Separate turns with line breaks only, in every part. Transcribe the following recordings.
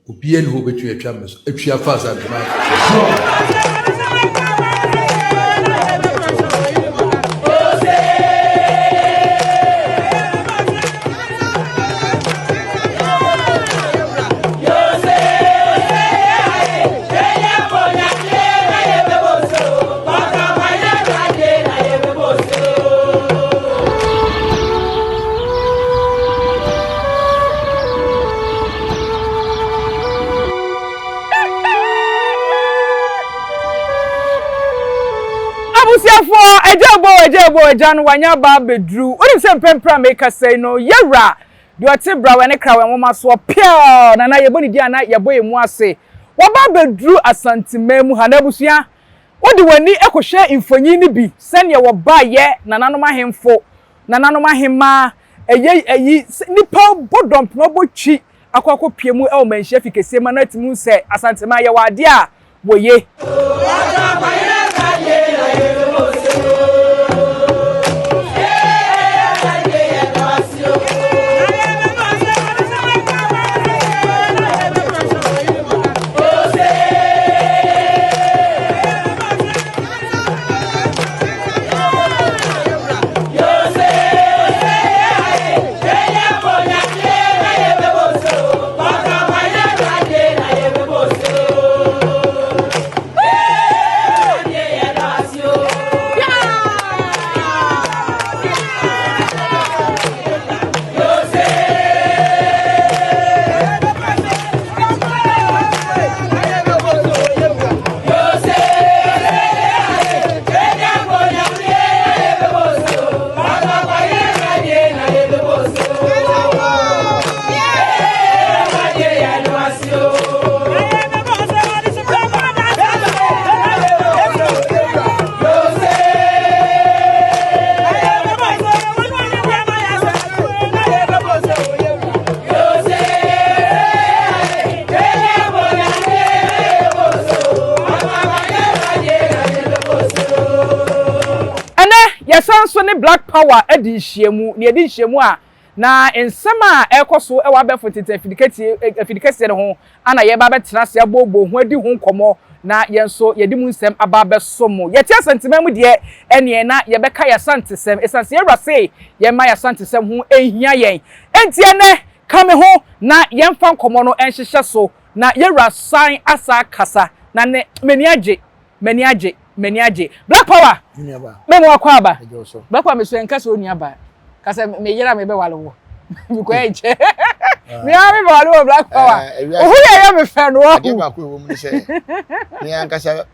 Obiara nni hɔ a obetumi atwa me so atwi afa Asantuma so.
Abusuafoɔ, agya bɔ agya bɔ agya no wanya aba abɛduru. Wonim sɛ mprɛmprɛ a mekasa yi no, yɛwura deɛ ɔte brawɛ ne krawɛ nwoma soɔ piaa nana yɛbɔ ne din a na yɛbɔ yɛn mu ase. Waba abɛduru Asanteman mu ha na abusua wode w'ani kɔhwɛ mfonyin no bi sɛdeɛ wɔbaeɛ nananom ahemfo Nananom ahemmaa, ɛyɛ ayi sɛ nnipa bɔ dɔmpem bɔ twi akɔ akɔpue mu wɔ manhyia fi kɛseɛ mu a na atumi hu sɛ Asanteman yɛwɔ adeɛ a wɔye. Ɛnnɛ, yɛsan nso ne Black Power adi nhyiamu, na yɛdi nhyiamu a, na nsɛm a ɛrekɔ so wɔ abɛɛfo ntete afidikɛseɛ no ho na yɛreba abɛtena ase abooboo ho adi ho nkɔmmɔ na yɛn nso yɛde mu nsɛm aba abɛso mo. Yɛte Asanteman mu deɛ, ɛnneɛ na yɛbɛka yɛn Asantesɛm, ɛsiane sɛ yɛn wura se yɛmma yɛn Asantesɛm ho nhia yɛn. Enti ɛnnɛ, ka me ho na yɛmfa nkɔmmɔ no nhyehyɛ so na yɛn wura san asa akasa na ne, m'ani agye. M'ani agye, m'ani agye. Black power! Me mu akɔ aba. Black power me so nka sɛ onua ba. Ka sɛ me yere a me bɛwale wo. Because ɛnkyɛ. Me ara me bɛwale wo black power. Ohu yɛ yɛ me fɛ no wahu.
Adeɛ baako ɛwɔ mu ne sɛ me ankasa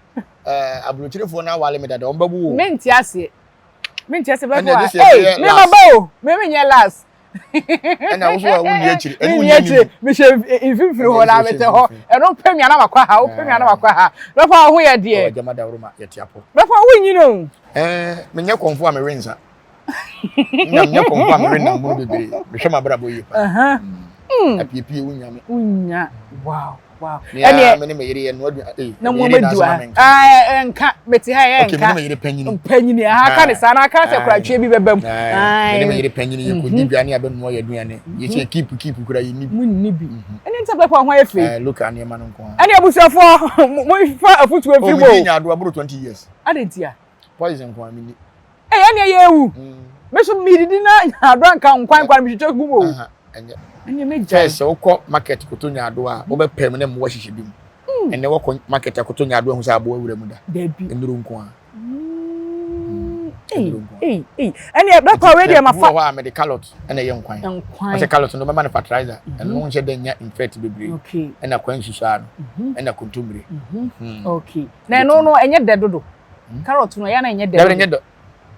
aburokyerefoɔ no awale me dada wɔn bɛbu wo.
Me nte aseɛ. Me nte aseɛ black power. Hey, me ma ba o. Me me nyɛ last.
ɛna wo so a wonni akyiri
ɛne wonni akyiri mehyɛ mfimfini hɔ na mete hɔ ɛno pɛ mi anam akɔ ha wopɛ mi anam akɔ ha bɛfa wo ho yɛ deɛ
ɔgyama daworo ma yɛte apɔ
bɛfa wo nyi no
ɛɛ menyɛ kɔnfo a mewe nsa na menyɛ kɔnfo a mewe nam mono bebree mehwɛ m'abrabɔ yie pa apiepie wonya me
wonya wow Wow.
Me ara me ne me yere yɛ noa aduane. Eh,
na mo ama du ha. Ah, nka mete ha yɛ nka.
Okay, me ne me yere panyini.
Panyini. Ha ka ne saa na aka sɛ koratwe bi bɛba mu.
Me ne me yere panyini yɛ kodi dwa ne abɛnoa yɛ aduane. Yɛ sɛ keep keep kura yɛ ni bi.
Mo ni bi. Ɛne nta bɛkɔ ho ayɛ fɛ.
Eh, look nneɛma no nko.
Ɛne abusuafoɔ mo fa afutuo mfiri mo.
Oh, me di nyaado aboro 20 years.
Ade ntia.
Poison nko a me ni.
Ɛyɛ nea yɛ ewu. Me so medidi na nyaado anka nkwan nkwan metwitwa gu mu o.
Ɛnyɛ.
Ɛnyɛ me gya.
First sɛ wokɔ market koto nyaado a wobɛpɛ mu na mmoa hyehyɛ bi mu. Ɛnɛ wɔkɔ market akoto nyaado ahu sɛ aboa wura mu da.
Dabi.
Nnuro nko a.
Nnuro nko a. Ɛnneɛ bɛkɔ wei deɛ mafa.
Wɔ hɔ a mede carrot ɛna ɛyɛ nkwan.
Nkwan.
Ɔsɛ carrot no bɛma no fertilizer. Ɛno nhyɛ dɛ nya infect bebree.
Okay.
Ɛna kwan nsusuaa no. Ɛna kontommire.
Okay. Na ɛno no ɛnyɛ dɛ dodo. Carrot no ɛyɛ na ɛnyɛ dɛ.
Dabi ɛnyɛ dɛ.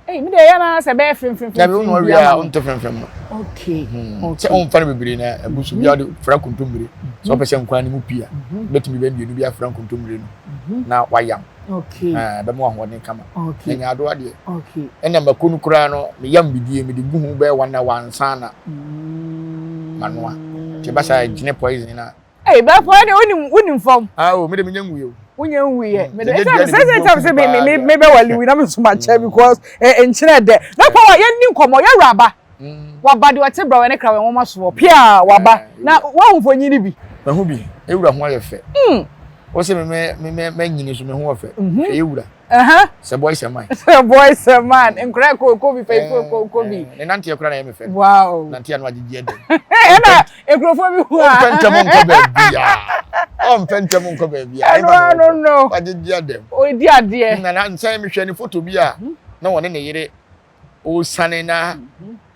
Ɛyi mi de ɛyɛ na sɛ ɛbɛyɛ fremfrem.
Dabi wo nua wia a wonte fremfrem no.
Okay.
Sɛ womfa no bebree na ɛbu so bi a wode fra kontommire. Sɛ wopɛ sɛ nkwan no mu pii a, wobɛtumi bɛ mmienu bi afra kontommire no na wayam.
Okay.
Ɛbɛma w'ahoɔden kama.
Okay.
Na nyaadoa deɛ.
Okay.
Ɛna mako no koraa no meyam bidie mede gu ho bɛyɛ one hour ansa na manoa. Nti ɛba saa ɛgyene poison na
Hey, bɛfo ɛde wonim wonim fam.
Ah o, me de menya nwui o.
Wonya nwui yɛ. Me de sɛ sɛ sɛ tam sɛ me me me bɛ wali wi na me so ma kyɛ because eh nkyerɛ dɛ. Na pa wa yɛ ni nkɔmɔ yɛ wura ba. Waba de ɔte bra wɔ ne kra wɔ nwoma soɔ. Pia waba. Na wahu mfonyin ni bi.
Mahu bi. Ewura ho ayɛ fɛ. Wo se me me me me nyini so me ho wɔ fɛ. Hwɛ ewura. Sɛ boy sɛ man.
Sɛ boy sɛ man. Nkora kɔ kɔ bi fɛ kɔ kɔ kɔ bi.
Ne nanteɛ kora na ɛyɛ me fɛ.
Wow.
Nanteɛ no agyegye ɛdɛm.
Ɛna nkurɔfoɔ bi hu a.
Ɔmpɛ ntɛm nkɔ baabi a. Ɔmpɛ ntɛm nkɔ baabi a.
Ɛno ano no.
Agyegye ɛdɛm.
Ɔdi adeɛ.
Na na nsɛn mehwɛ ne foto bi a na wɔne ne yere ɔresane na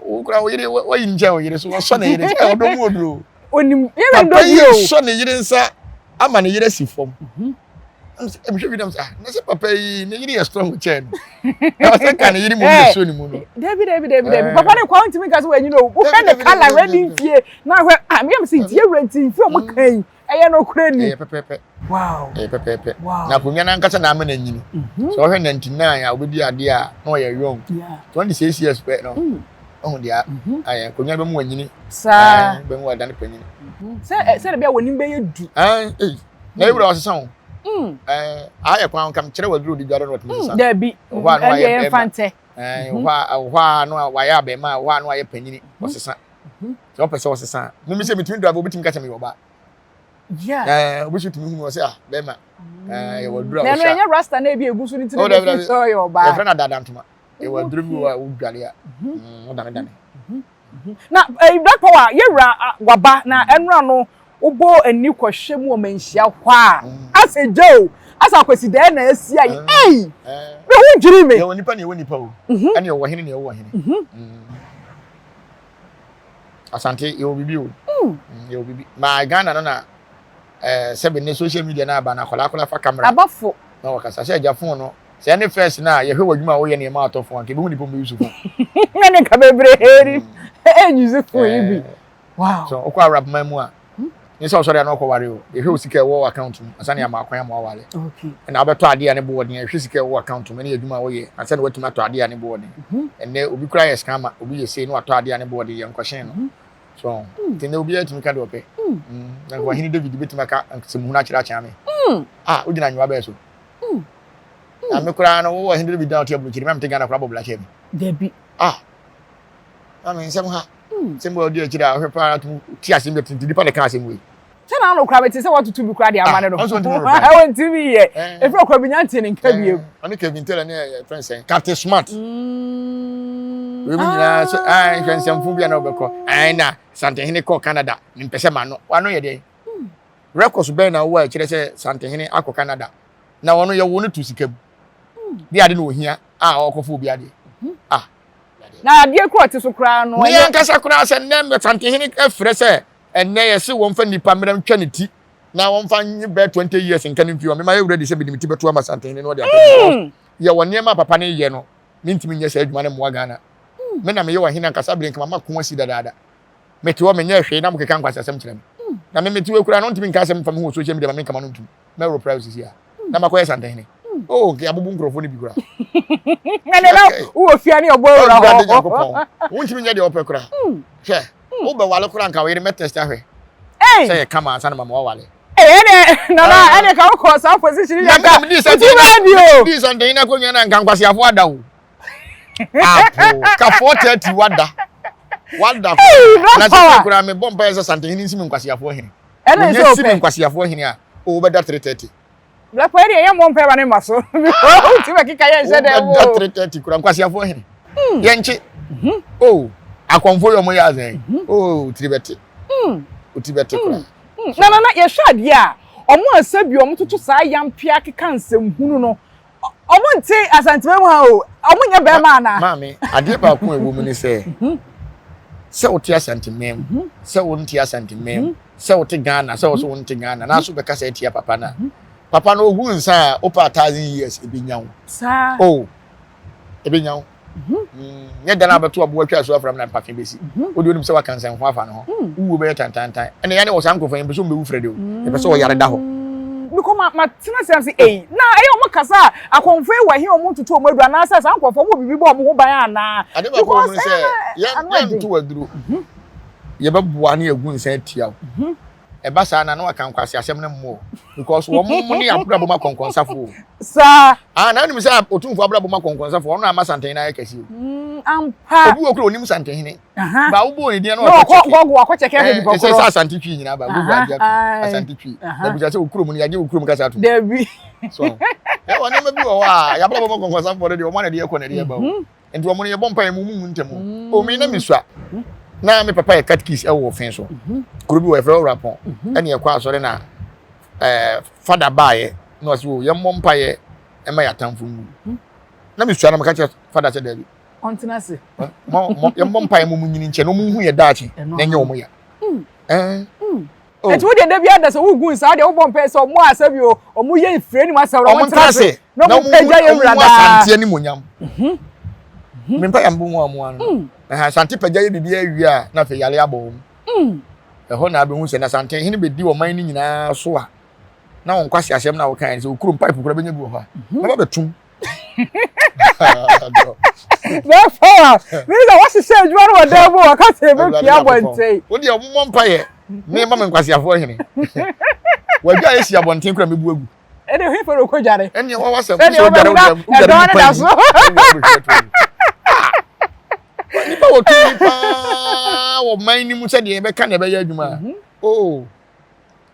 wokura wo yere wayi nkyɛn wo yere so wɔsɔ ne yere sɛ ɔdɔ mu oduro.
Onim yere
ndɔ bi o. Papa yi sɔ ne yere nsa ama ne yere asi fam. Mehwɛ bi nam sɛ ah na sɛ papa yi ne yere yɛ strong kyɛn no. Na ɔsɛ ka ne yere mu ne so ne mu no.
Dabi dabi dabi dabi. Papa ne kwa ntumi nka sɛ wanyi no. Wohwɛ ne kala hwɛ ne mfie na hwɛ ah meyam sɛ nti yɛwura nti mfie ɔmo kan yi ɛyɛ no korɛ ni.
Ɛyɛ pɛpɛpɛ.
Wow.
Ɛyɛ pɛpɛɛpɛ.
Wow.
Na akonnwa no ankasa na ama no anyini. Mm-hmm. Sɛ ɔhwɛ 99 a obedi adeɛ a na ɔyɛ young.
Yeah.
26 years pɛ no.
Mm.
Ɔho deɛ
mm-hmm.
ayɛ akonnwa bɛmu anyini.
Saa.
Bɛmu adane panyin.
Mm-hmm. Sɛ sɛ de bi a wɔn anim bɛyɛ du.
Ɛn ei na ewura ɔsesa o.
Mm.
Ɛn ayɛ kwan kam kyerɛ waduro di dware na ɔtumi sesa.
Dabi.
Hɔ a na wayɛ
bɛrima. Ɛn deɛ
Ɛn hɔ a hɔ a na wayɛ abɛɛma hɔ a na wayɛ panyini ɔsesa. Sɛ ɔpɛ sɛ ɔsesa a mimi sɛ mitumi drive obi tumi ka sɛ meyɛ ɔbaa.
Yeah.
Eh, obi so tumi hu ɔsɛ ah bɛrima. Eh, yɛwɔ aduru a
Na ɛno
wohyɛ.
ɛnyɛ rasta na ebi egu so ne ti
Oh,
na
dabi,
ebi
dabi.
sɛ ɔyɛ ɔbaa.
Yɛfrɛ no adadantoma. Yɛwɔ aduru bi wɔ a wodware a, wodanedane.
Na eh, Black Power, yɛwura ah, waba na ɛnora no wobɔ ani kɔhwɛ mu wɔ manhyia hɔ a asɛ gya o asɛ akwasi dɛn na asi ayi ei
Eh,
me ho dwiri me.
yɛwɔ nipa na yɛwɔ nipa o. Ɛne yɛwɔ hene na yɛwɔ hene. Asante yɛwɔ biribi o. Yɛwɔ biribi. Ma Ghana no na eh, sɛbe ne social media no aba na akwadaa akwadaa fa camera.
Abafo.
Na wɔkasa sɛ agya phone no. Sɛ ɛne first na yɛhwɛ wɔ adwuma a woyɛ nneɛma atɔ phone anka ebihu nipa mbɛyi so phone.
Ɛne nka bebree ni ɛnyuzi phone yi bi. Wow.
So wokɔ Arab man mu a ne sɛ ɔsɔre a na ɔkɔware o. Yɛhwɛ wo sika ɛwɔ account mu ansa na yɛama akwan ama waware.
Okay.
Ɛna wobɛtɔ adeɛ a ne bo wɔ den yɛhwɛ sika ɛwɔ account mu ɛne adwuma a woyɛ ansa na woatumi atɔ adeɛ a ne bo wɔ den. Ɛnɛ obi koraa yɛ scammer obi yɛ sei na watɔ adeɛ a ne bo wɔ den yɛnkɔhyɛn no. So nti ɛnɛ obiara tumi ka deɛ ɔpɛ. Na nka ɔhene David bɛtumi aka nsɛmhunu akyerɛ akyea me. Ah wogyina anwowa bɛɛ so. Na me koraa no wowɔ ɔhene David na ɔte aburokyiri me a mete Ghana koraa bɔ bla kyɛɛ me.
Dabi.
Ah na me nsɛm ha nsɛm bi a ɔdi akyire a ɔhwɛ paa to ti asɛm bi nti nipa na ɛka asɛm wei.
Sɛ na ano koraa mete sɛ watutu bi koraa de ama ne no.
Ah, ɔnso ntumi reply.
Ɔntumi yɛ. Efiri ɔkora bi nya nte ne nka bio.
Ɔne Kevin Taylor ne ɛfɛn sɛn Captain Smart. Wei mu nyinaa sɛ ɛn hwɛ nsɛmfo bi a na ɔbɛkɔ ɛn na Santehene kɔɔ Canada mempɛ sɛ m'ano w'ano yɛ deɛn. Records bɛn na wowɔ a ɛkyerɛ sɛ Santehene akɔ Canada na ɔno yɛwoo no to sika mu. Bi ade na ohia a ɔkɔfa obi adeɛ. Ah
Na adeɛ kura ɔte so koraa no.
Ne ankasa koraa sɛ nnɛ Santehene frɛ sɛ ɛnnɛ yɛse wɔmfa nnipa mmra ntwa ne ti na wɔmfa nye bɛɛ 20 years nka ne mfie hɔ mema yɛ ready sɛ mede me ti bɛto ama Santehene na ɔde akɔ because yɛwɔ nneɛma a papa no yɛ no mentumi nyɛ saa adwuma no mmoa Ghana. Me na meyɛ ɔhene ankasa bere nka mama ko asi dadaada. Mete hɔ menyɛ hwee na mokeka nkwasasɛm kyerɛ me. Na me mete hɔ koraa no ntumi nka asɛm mfa me ho wɔ social media ma menka ma no ntum. Mɛworo pra osisi a na makɔyɛ Santehene. Oh, nka yɛabubu nkurɔfoɔ no bi koraa.
Ɛnɛ na wowɔ fie ne ɔbɔ wura hɔ.
Awurade Nyankopɔn, wontumi nyɛ deɛ wɔpɛ koraa. Hwɛ, wobɛwale koraa nka wo yere mɛtɛst ahwɛ sɛ yɛ kama ansa na mama wawale.
Ɛnɛ nana ɛnɛ ka wokɔ saa position yi nka wotu radio.
Di Santehene akonnwa na nka nkwaseafoɔ ada o. Apo, ka 4:30 wada. Wada koraa. Na sɛ koraa mebɔ mpaeɛ sɛ Santehene nsi me nkwaseafoɔ hene.
Ɛna
Wonya
sɛ
si me
ɔpɛ.
nkwaseafoɔ hene a, o wobɛda 3:30.
Black Power deɛ yɛ mmɔ mpae ma ne mma so. Because wotumi bɛkeka yɛ nhyɛ dɛm
Wobɛda
o.
3:30 kura nkwaseafoɔ hene. Yɛnkye. O akɔmfoɔ yi ɔmo yɛ azɛn. O tiri bɛte. O tiri bɛte koraa.
Na na na yɛhwɛ adeɛ a, ɔmo a sɛbi ɔmo toto saa yampea keka nsɛmhunu no, Ɔmo nte Asantema mu ha o, ɔmo nyɛ bɛɛma anaa?
Maame, adeɛ baako a ɛwɔ mu ne sɛ, sɛ wote Asanteman mu, sɛ wonte Asanteman mu, sɛ wote Ghana, sɛ wo so wonte Ghana, nanso wobɛkasa atia papa no a, papa no ɔhu nsa a, wopɛ a thousand years, ɛbɛnya wo.
Saa.
Oh, ɛbɛnya wo. Nyɛ da no a wobɛto aboa atwa asuo afra mu na mpafe bɛsi. Wo deɛ wonim sɛ woaka nsɛmfo afa ne ho. Wo wuo bɛyɛ tantantan. Ɛnna yɛne wɔ saa nkurɔfoɔ yi, yɛmpɛ sɛ wɔbɛwu frɛ de o. Yɛpɛ sɛ wɔyare da hɔ.
Mekɔ ma matena ase ase ei na ɛyɛ wɔn kasa a akɔmfo yi wɔ he wɔn ntoto wɔn aduru anaasɛ saa nkurɔfoɔ wɔn wɔ biribi bɔ wɔn ho ban anaa.
Ade baako wɔ mu ne sɛ
Because
yɛn
ano ɛden.
yɛnto aduro. Yɛbɛboa ne yɛagu nsa atia wo. Ɛba saa na na waka nkwasi asɛm no mmɔ because wɔn mo ne abrabɔ mu akɔnkɔnsafo o.
Saa.
Ah na anim sɛ otumfo abrabɔ mu akɔnkɔnsafo ɔno ama santehene ayɛ kɛse o.
Mm, ampa.
Obi wɔ kura onim santehene. Ba wobɔ ne din na
ɔkɔ kyɛkɛ. Gɔgɔ wakɔ kyɛkɛ ahwɛ nipa
koro. Sɛ asante twi nyinaa ba Google agye ato asante twi. Na bisa sɛ okurom no yagye okurom kasa ato.
Dabi.
So ɛwɔ nneɛma bi wɔ hɔ a yɛabrabɔ mu akɔnkɔnsafo no deɛ wɔn na ɛde ɛkɔ na ɛde ɛba o. Nti wɔn no yɛbɔ mpaeɛ mu mu ntɛm o. O me na mesua. Na me papa yɛ catechist ɛwɔ ɔfɛn so. Kuro bi wɔ yɛfrɛ Ɔwurapɔn. Ɛne yɛkɔ asɔre na ɛɛ fada baayɛ na ɔsɛ o yɛmmɔ mpaeɛ ɛma yɛ atamfo nwu. Na mesua na meka kyerɛ fada sɛ daabi.
Ɔntena ase.
Yɛmmɔ mpaeɛ mu mu nyini nkyɛn na wɔn nhu yɛ daakye na ɛnyɛ wɔn ya. Ɛɛ.
Oh. Nti wo deɛ da bi ada sɛ wogu nsa deɛ wobɔ mpae sɛ ɔmo a sɛ bi o ɔmo yɛ mfiri anim asɛm na ɔmo ntena ase na ɔmo pagya yɛ wura daa.
Asante animonyam. Mhm. Mhm. Mempɛ yɛ mbo mu amu ano. Mm. Ɛhɛn Asante pagya yɛ biribi awie a na afei yare abɔ wɔn. Mm. Ɛhɔ na abɛhu sɛ na Asante hene bɛdi ɔman no nyinaa so a na wɔn kwasi asɛm na wɔka sɛ okurom pipe kura bɛnya bi wɔ hɔ a. Mhm. Bɛba bɛtum.
Therefore, mi sɛ wɔhyehyɛ adwuma no wɔ dan mu wɔka sɛ ebepia abɔnten.
Wo deɛ ɔmo mpa yɛ ne ma me nkwasiafoɔ hene. Wadwa esi abɔnten kura mebu agu.
Ɛde ohi fɛ okɔ dware.
Ɛne ɛwɔ wasɛm.
Sɛdeɛ ɔbɛwura ɛdɔn ne da so.
Nipa wɔ tumi paa wɔ man no mu sɛdeɛ yɛbɛka na ɛbɛyɛ adwuma. Oh.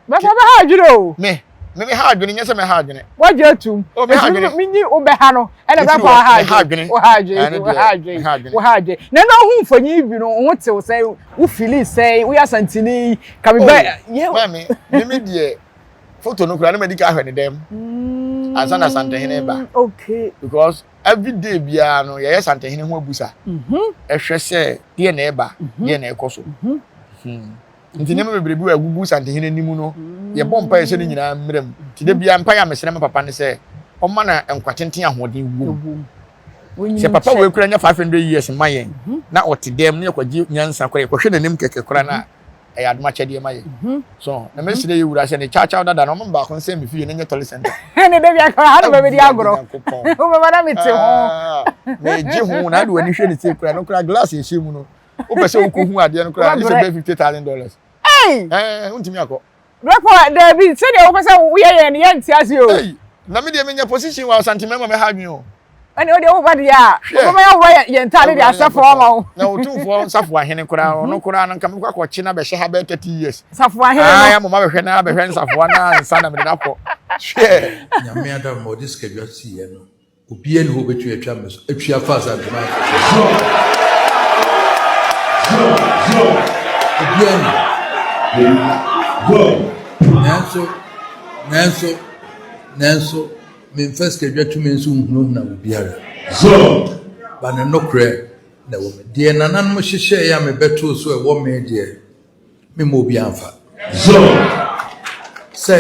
Bɛfɔ bɛ ha adwene o.
Me me me ha adwene nyɛ sɛ me ha adwene.
Wagye atum.
O me ha adwene.
Me nyi wo bɛ ha no ɛna bɛfɔ ha adwene. Wo ha adwene. Wo ha adwene. Wo ha adwene. Na na ho mfonyin bi no ho tew sɛ wo fili sɛ wo yɛ asantini ka me bɛ.
Oh, maame me me deɛ foto no kura ne ma di ka ahwɛ ne dɛm. Mm, ansa na santehene ba.
Okay.
Because every day biara no yɛyɛ santehene ho abusa. Mhm. Ɛhwɛ sɛ deɛ na ɛba, mhm. deɛ na ɛkɔ so. Mhm. Hmm. Nti nneɛma bebree bi wɔ agugu Santehene anim no, yɛbɔ mpaeɛ sɛ ne nyinaa mmra mu. Nti da biara mpaeɛ a mesrɛ ma papa ne sɛ, ɔmma no nkwa tenten ahoɔden wom. Sɛ papa wei kura nya 500 years ma yɛn, mhm. na ɔte dɛm na yɛkɔgye nyansa koraa, yɛkɔhwɛ n'anim kɛkɛ koraa na mhm. ɛyɛ adom akyɛdeɛ ma yɛn. Mhm. So, na mɛsrɛ yɛ wura sɛ ne kyawkyaw dada no, ɔma baako nsɛn me fie na nyɛ tɔle center.
Ne da bi akora ha na bɛbɛdi agorɔ. Wobɛba na mete ho.
Ah, megye ho na ade w'ani hwɛ ne tie koraa no koraa glass ɛhyɛ mu no. wopɛ sɛ wokɔhu adeɛ no koraa ne sɛ bɛyɛ $50,000 ɛɛ wontumi akɔ
Bɛkɔ daabi sɛdeɛ wopɛ sɛ woyɛ yɛn no yɛnte ase o.
Ei, na me deɛ menya position wɔ Asante mɛma mɛha adwene o.
Ɛne wodeɛ woba deɛ a wobɛma yɛaworɔ yɛn ntaade de ahyɛ fam ama wo.
Na Otumfoɔ Nsafo Ahene koraa ɔno koraa no nka mekɔ akɔkye no abɛhyɛ ha bɛyɛ 30 years.
Nsafo Ahene no.
Ae ama mabɛhwɛ no abɛhwɛ Nsafoa no ansa na mede no akɔ. Hwɛ.
Nyame adom ma ɔde sikadwa siiɛ no Obiara nni hɔ a obetumi atwa me so atwi afa Asantuma asase so. Obiara nni hɔ. Nanso, nanso, nanso, memfa sikadwa tumi nso nhunahuna obiara. Ba ne nokorɛ na ɛwɔ me. Deɛ nananom hyehyɛeɛ a mebɛtoo so ɛwɔ me deɛ, Memma obiara mfa. Sɛ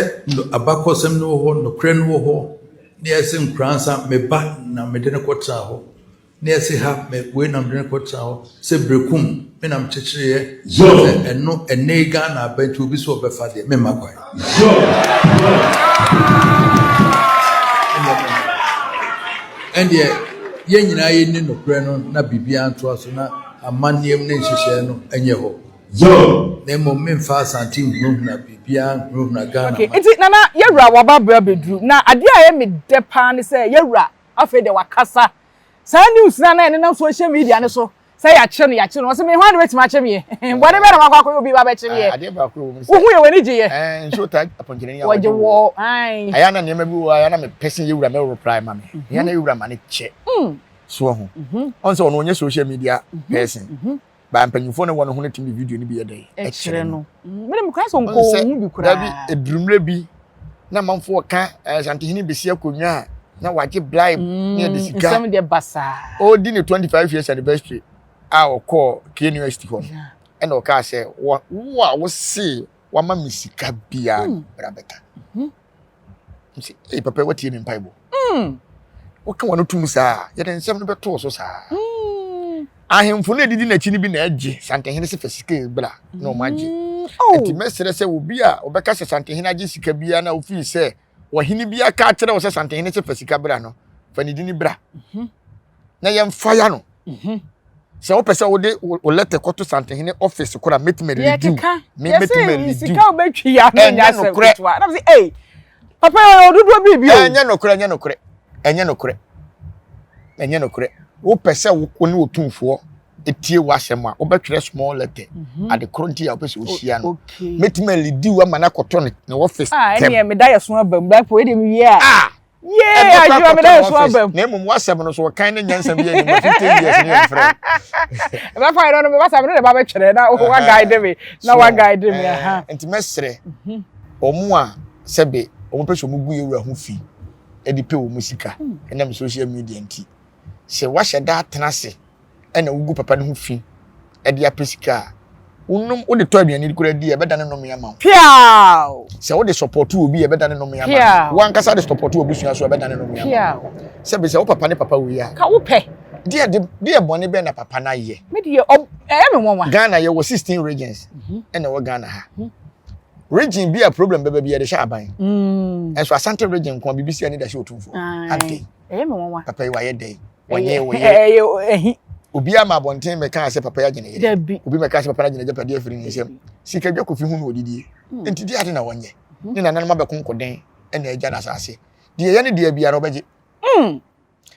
abakɔsɛm no wɔ hɔ, nokorɛ no wɔ hɔ, na yɛse Nkoransa, me ba na mede no kɔtena hɔ, na yɛse ha, me wei na mede no kɔtena hɔ, sɛ Berekum, me na mekyekyereeɛ, sɛ ɛno, ɛnnɛ yi Ghana aba nti obi sɛ ɔbɛfa deɛ, memma kwan. Ɛndeɛ, yɛn nyinaa yɛnni nokorɛ no na biribiara ntoa so na amanneɛm ne nhyehyɛeɛ no nyɛ hɔ. Na mmom memfa Asante nhunahuna biribiara nhunahuna Ghana
Okay,
man.
nti Nana yɛwura waba berɛ abɛduru na adeɛ a ɛyɛ me dɛ paa ne sɛ yɛwura afei deɛ wakasa. Saa news no a na ɛnenam social media no so sɛ yɛakye no yɛakye no ɔse me hwan na bɛtumi akye meɛ? Bɔne bɛn na makɔ akɔyɛ obi ba bɛkye meɛ?
Adeɛ baako wɔ mu sɛ
Wohu yɛ w'ani gye yɛ?
Ɛɛ nsuo taa apɔnkyerɛni a
Wɔgye
wɔgye woɔ.
woɔ ae.
Ɛyɛ a na nneɛma bi wɔ hɔ a ɛyɛ a na mepɛ sɛ yɛwura mɛ reply ma me. Ɛyɛ a na yɛwura ma no kyɛ. So wahu? Ɔn sɛ ɔno ɔnyɛ social media person. Ba mpanyinfoɔ no wɔ ne ho no tumi de video no bi yɛ dɛ
ɛkyerɛ no. Mene me kora sɛ nkɔ ohun bi koraa.
Dabi eduru mmerɛ bi na amanfoɔ ka Asantehene besi akonnwa a na wagye bribe ne yɛde sika.
Nsɛm deɛ basaa.
Ɔredi ne 25 years anniversary a ɔkɔɔ KNUST hɔ no ɛna ɔkaa sɛ wo a wose wama me sika biara no bra bɛka. Nti, ei papa watie me mpaebɔ. Mm. Woka wɔn tum saa, yɛde nsɛm no bɛtoo so saa. Mm. Ahemfo no edidi n'akyi no bi na agye Santehene sɛ fa sika bra na wɔn agye. Mm. Oh. Nti mɛsrɛ sɛ obi a ɔbɛka sɛ Santehene agye sika biara na ofii sɛ ɔhene bi aka akyerɛ wo sɛ Santehene sɛ fa sika bra no, fa ne din bra. Mm -hmm. Na yɛmfa ya no. Mm -hmm. Sɛ wopɛ sɛ wode wo lɛtɛ kɔto Santehene ɔfise koraa mɛtumi alidi wo.
Me mɛtumi alidi wo. Sika wobɛtwi ya no nyɛ asɛm ketewa. Na sɛ ei papa yɛ ɔyɛ ɔdodoɔ biribi o.
Ɛnyɛ nokorɛ ɛnyɛ nokorɛ ɛnyɛ nokorɛ ɛnyɛ nokorɛ. Wopɛ sɛ wo ne Otumfoɔ tie w'asɛm a wobɛtwerɛ small letter mhm. ade korɔ nti a wopɛ sɛ wohyia no. Mɛtumi alidi wo ama no akɔtɔ ne ɔfise
tɛm. Ɛneɛ meda yɛ so aba mu. Black wei deɛ mewie a. Ah! Yee, adwuma mi dɛ so aba mu.
Na mmom w'asɛm no so wɔkan ne nyansa bi anim a 15 years ne yɛmfrɛ.
Ɛbɛfa yɛ no mebasa me ne ba bɛtwerɛ na wa guide me na wa guide me aha.
Nti mɛsrɛ mhm. wɔn a sɛbe wɔn pɛ sɛ wɔn gu yɛwura ho fi de pɛ wɔn sika hmm. ɛnam social media nti sɛ wahyɛ da atena ase ɛna wogu papa no ho fi de apɛ sika a, wonom wode tɔ aduane koraa di a ɛbɛda ne nnome ama wo.
Piaw!
Sɛ wode sɔpɔto obi a ɛbɛda ne nnome ama wo. Wankasa de sɔpɔto w'abusua so a ɛbɛda ne nnome ama wo. Sɛ bi sɛ wo papa ne papa wei a.
Ka wo pɛ.
Deɛ de deɛ bɔne bɛn na papa no ayɛ?
Me deɛ ɔ ɛyɛ me nwanwa.
Ghana yɛwɔ 16 regions mhm. ɛna ɛwɔ Ghana ha. Mhm. Region bi a problem bɛba bi yɛde hyɛ aban. Mm. Ɛnso Asante region nko a biribi si ani da hyɛ otumfoɔ. Adɛn?
Ɛyɛ me nwanwa.
Papa yi wayɛ dɛn? Wɔnyɛ wɔ yere.
Ɛyɛ ɛhi.
Obi ama abɔnten mɛka sɛ papa yi agye ne yere.
Dabi.
Obi mɛka sɛ papa no agye n'agyapadeɛ afiri ne nsam. Sika dwa kofi ho na ɔdidie. Hmm. Nti deɛ ade na wɔnyɛ. Hmm. Ne nananom abɛko nkoden ɛna agya no asase. Deɛ ɛyɛ ne deɛ biara ɔbɛgye.
Hmm.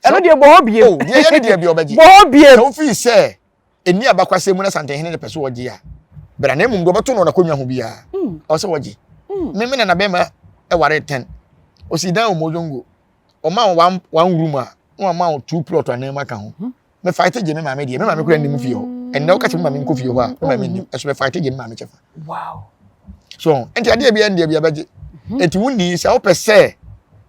Ɛno deɛ bɔ hɔ biem.
Oh, deɛ ɛyɛ ne deɛ biara ɔbɛgye.
Bɔ hɔ biem.
Sɛ wofii sɛ ɛni abakwasɛm mu na Santehene no pɛ so ɔgye a, bra na mmom deɛ ɔbɛto no n'akonnwa ho biara, ɔwɔ sɛ wɔgye. Me me nana bɛrima ɛware tɛn. Ɔsi dan wɔ Mozongo. Ɔma wo one one room a na wama wo two plot anan mu aka ho. Hmm. Me fight gye me maame deɛ. Me maame kura nnim fie hɔ. Ɛnnɛ woka sɛ me maame nkɔ fie hɔ a, me maame nnim. Ɛso me fight gye me maame kyɛfa.
Wow.
So, nti adeɛ bi ɛndeɛ bi ɛbɛgye. Hmm. Nti wonni sɛ wopɛ sɛ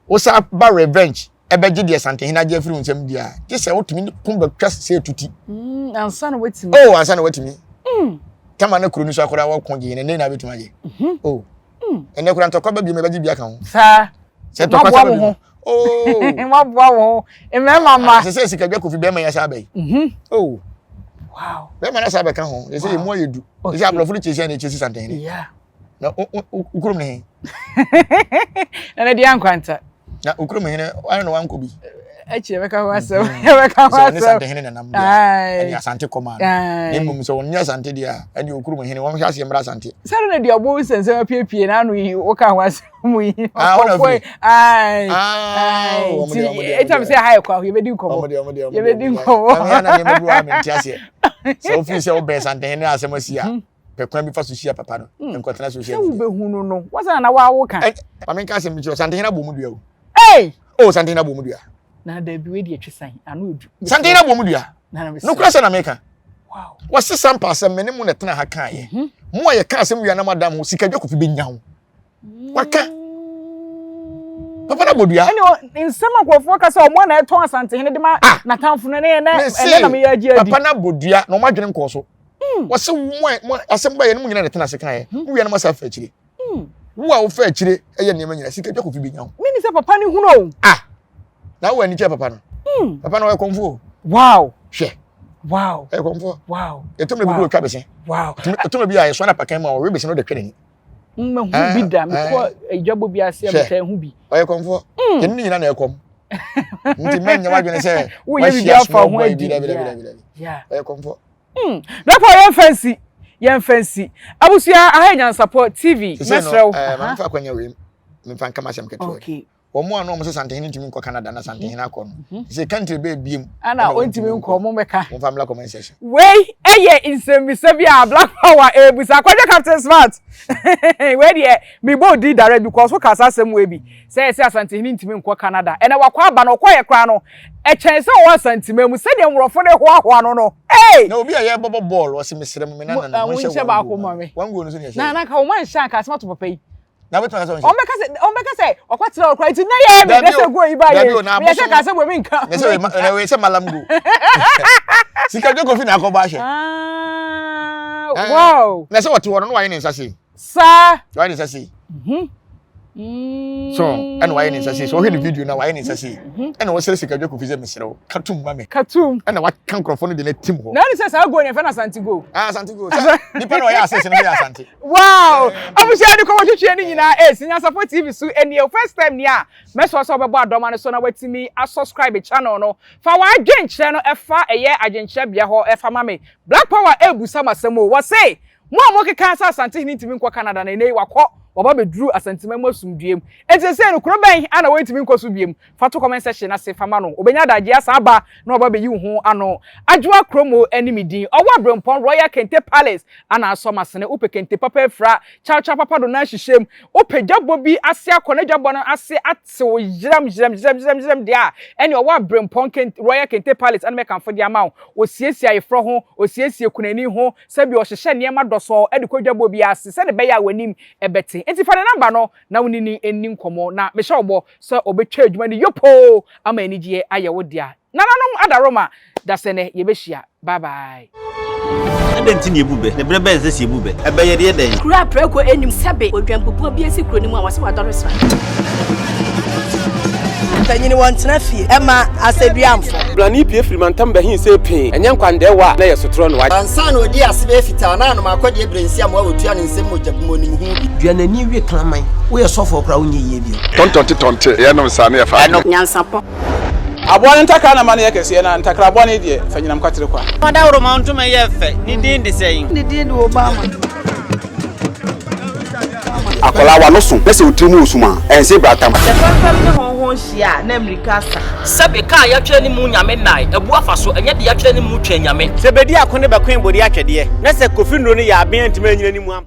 wosa ba revenge ɛbɛgye deɛ Santehene agye afiri wo nsam deɛ a, gye sɛ wotumi ko bɛtwa sɛ tuti.
Mm, ansa na watumi.
Oh, ansa na watumi. Mm. Tama na kuro no so akɔda wɔko gye ne ne na abɛtumi agye. Mm-hmm. Oh. Mm. Ɛnɛ kura ntɔkwa ba bi mu ɛbɛgye bi aka ho.
Saa.
Sɛ ntɔkwa
sa ba bi mu. Oh. Waboa wo ho. Mmarima ma.
Sɛ sɛ sika dwa kofi bɛrima yɛ saa bɛyi.
Mhm.
Oh.
Wow.
Bɛrima na saa bɛka ho. Sɛ sɛ emu ayɛ du. Sɛ aborɔfo no kyesi a na ekyesi santɛn.
Yeah.
Na o kurom ne he.
Na na di ankwanta.
Na okurom hene ayɛ na wankɔ bi.
Akyi ɛbɛka ho asɛm. Ɛbɛka ho asɛm.
Sɛ ɔne Sante hene nanam deɛ ɛne Asante kɔma no. Na mmom sɛ ɔne Asante deɛ a ɛne okurom hene wɔn hwɛ aseɛ mmra Asante.
Sɛ no na deɛ ɔbɔ nsɛnsɛm apiepie n'ano yi woka ho asɛm yi.
Ah, wɔn afiri.
Ayi. Ti etam sɛ ha yɛ kɔ yɛbɛdi nkɔmɔ. Yɛbɛdi nkɔmɔ.
Ɛmi yɛn na nneɛma bi wɔ ha mi nti aseɛ. Sɛ ofiri sɛ wobɛn Sante hene asɛm asi a. pɛ kwan bi fa so hyia papa no hmm. nkɔtena social
media. Sɛ wobɛhu no no wɔsɛ na wawo ka.
Maame nka asɛm bi kyerɛ Santehene abɔ mu dua o.
Hey!
Oh Santehene abɔ mu dua.
Na dabi wei deɛ twe san ano edu.
Santehene abɔ mu dua. Nokura sɛ na meka.
Wow.
Wɔse sampa asɛm me ne mo na ɛtena ha kaeɛ. Mhm. Mo a yɛka asɛm wia na mo adam ho sika dwa kofi bɛnya ho. Waka. Papa na bɔ dua.
Ɛne nsɛm a nkurɔfoɔ ka sɛ ɔmo na ɛtɔn Asantehene de ma ah. n'atamfo no ne ɛnɛ na meyɛ agye
adi. Papa na bɔ dua na ɔmo adwene nkɔɔ so. Hmm. Wɔse mo a mo asɛm ba yɛ no mo nyina na ɛtena ase kaeɛ. Hmm. Mo wia no mo asa afa akyire. Hmm. Wo a wofa akyire ɛyɛ nneɛma nyina sika dwa kofi bɛnya ho.
Mene sɛ papa ne hunu o.
Ah. Na wo ani kyɛ papa no. Papa no ɔyɛ kɔmfo o.
Wow.
Hwɛ.
Wow.
Ɛyɛ kɔmfo.
Wow.
Ɛtɔmɛ bi kuro twa bese.
Wow.
Ɛtɔmɛ bi a yɛsɔ na pakan mu a ɔwe bese no de twɛ n'ani.
Mmahu ah, bi da mekɔ eh. adwabɔ bi ase a metaa hu bi.
Ɔyɛ kɔmfoɔ. Hmm. Yɛn ne nyina na ɛkɔm. Nti mɛnyɛ w'adwene sɛ
woyɛ biribi afa ho adi.
Ɔyɛ kɔmfoɔ.
Hmm. Dɔkɔ yɛn fɛ nsi yɛn fɛ nsi abusua aha yɛ Nyansapɔ TV mɛsrɛ wo.
Ɛɛ maame fa akɔnya wei mfa nka m'asɛm ketewa.
Okay.
Wɔn a na wɔn sɛ Santehene ntumi nkɔ Canada na Santehene akɔ no. Mhm. Sɛ country bɛɛ biem.
Ana ɔntumi nkɔ mo mɛka.
Wɔn fa mmla comment section.
Wei ɛyɛ nsɛmmisa bi a Black Power ɛrebisa. Kwadwo Captain Smart. Wei deɛ mebɔ odi direct because wo ka saa asɛm wei bi. Sɛ yɛsɛ Asantehene ntumi nkɔ Canada. Ɛnɛ wakɔ aba no ɔkɔyɛ koraa no ɛkyɛn sɛ ɔwɔ Asanteman mu sɛdeɛ mmorɔfo no hoahoa no no. Hey!
Na obi a yɛbɔbɔ bɔɔl ɔse mesrɛ mo me nana no monhyɛ
one goal ma me.
One goal no so ne yɛhyɛ.
Na na nka wɔn anhyɛ anka asɛm ato papa yi.
Na wobɛtumi aka sɛ ɔnhyɛ.
Ɔmbɛka sɛ ɔmbɛka sɛ ɔkɔtena hɔ koraa nti na yɛ mi na sɛ go yi ba yɛ mi yɛ sɛ ka sɛ wɔ mi nka.
Na sɛ na wei sɛ malam go. Sika dwa kofi na akɔbɔ ahyɛ.
Ah, wow.
Na sɛ wɔte hɔ no na wayɛ ne nsa sei.
Saa.
Wayɛ ne nsa sei.
Mhm.
So ɛna wayɛ ne nsa sei. So ɔhwɛ ne video na wayɛ ne nsa sei. Ɛna wɔsrɛ Sikadwa Kofi sɛ mesrɛ wo, ka tum ma me.
Ka tum.
Ɛna waka nkurɔfoɔ no de no atim hɔ.
Na ɛne sɛ saa goal no yɛfrɛ no Asante goal.
Ah, Asante goal. Sɛ nipa na ɔyɛ assist no yɛ Asante.
Wow! Abusua de kɔmɔ twitwi ne nyinaa ɛsi Nyansafo TV so ɛnie. Wo first time ni a, mɛsrɛ sɛ wobɛbɔ adɔma no so na watumi asubscribe channel no. Fa w'adwenkyerɛ no ɛfa ɛyɛ adwenkyerɛ bea hɔ ɛfa ma me. Black Power ɛrebusa m'asɛm o. Wɔse Mo a mokeka sɛ Asantehene ntumi nkɔ Canada no, ɛnnɛ yi wakɔ, waba abɛduru Asanteman mu asomdwoeɛ mu. Enti seesei no, kuro bɛn na wɔntumi nkɔ so biom? Fa to comment section no ase fa ma no. Ɔbɛnya adagyeɛ asan aba na waba abɛyi wo ho ano. Adwoa Kromo ne me din. Ɔwɔ Aberempɔn Royal Kente Palace ana asɔ m'asene. Wopɛ kente papa afira, chow chow papa do na ahyehyɛ mu. Wopɛ dwabɔ bi ase akɔ na dwabɔ no ase atew yerɛm yerɛm yerɛm yerɛm yerɛm deɛ a, ɛnneɛ ɔwɔ Aberempɔn Kente, Royal Kente Palace ana mɛkamfo de ama wo. Ɔsiesie ayeforɔ ho, ɔsiesie kunani ho, Sɛbi ɔhyehyɛ nneɛma dɔsɔɔ de kɔ dwabɔ bi ase sɛdeɛ ɛbɛyɛ a w'anim bɛte. Enti fa ne namba no na wo ne no nni nkɔmmɔ na mehyɛ wo bɔ sɛ ɔbɛtwa adwuma no yopoo ama anigyeɛ ayɛ wo dea. Nananom Adaworoma, dasɛnɛ yɛbɛhyia. Bye bye.
Adɛn nti na yebu bɛ? Na bere bɛn na ɛsɛ sɛ yebu bɛ? Ɛbɛ yɛ deɛ dɛn?
Kuro a prako nnim sɛbe odwanbubuo bi asi kuro no mu a wɔse wadɔre sra.
Mpanyin wɔntena fie ɛma asɛduamfo.
Blani pue firi mantam bɛhe see pee, ɛnyɛ nkwandɛɛwa a na ɛyɛ sotorɔ no.
Ansa na ɔdii ase bɛyɛ fitaa na anom akɔdeɛ berɛ nsi amoa wɔtua ne nsam mogya bi mu ɔnim ho bi.
Dua n'ani we kraman. Woyɛ sɔfoɔ koraa wonyɛ yie bio.
Tɔntɔnte tɔnte, yɛnom saa na yɛfa adwene.
Nyansapɔ.
Aboa no ntakra na ma no yɛ kɛseɛ, na ntakra bɔne deɛ, fa nyinam kwatere kwa.
Ɔdawuroma ntoma yɛ fɛ, ne din de sɛn?
Ne din de Obama.
Akwadaa w'ano so na sɛ wo tiri mu wɔ sum a, ɛnse bratam.
Sɛ fɛmfɛm ne hɔnhɔn hyia a, na mmirika asa.
Sɛbe ka a yɛatwerɛ ne mu Nyame nnae, abu afa so, ɛnyɛ deɛ yɛatwerɛ ne mu Twɛn Nyame.
Sɛ bedi ako ne bɛkoe bode atwɛdeɛ, na sɛ Kofi nnuro no yɛ aben antumi anyina ne mu ampa.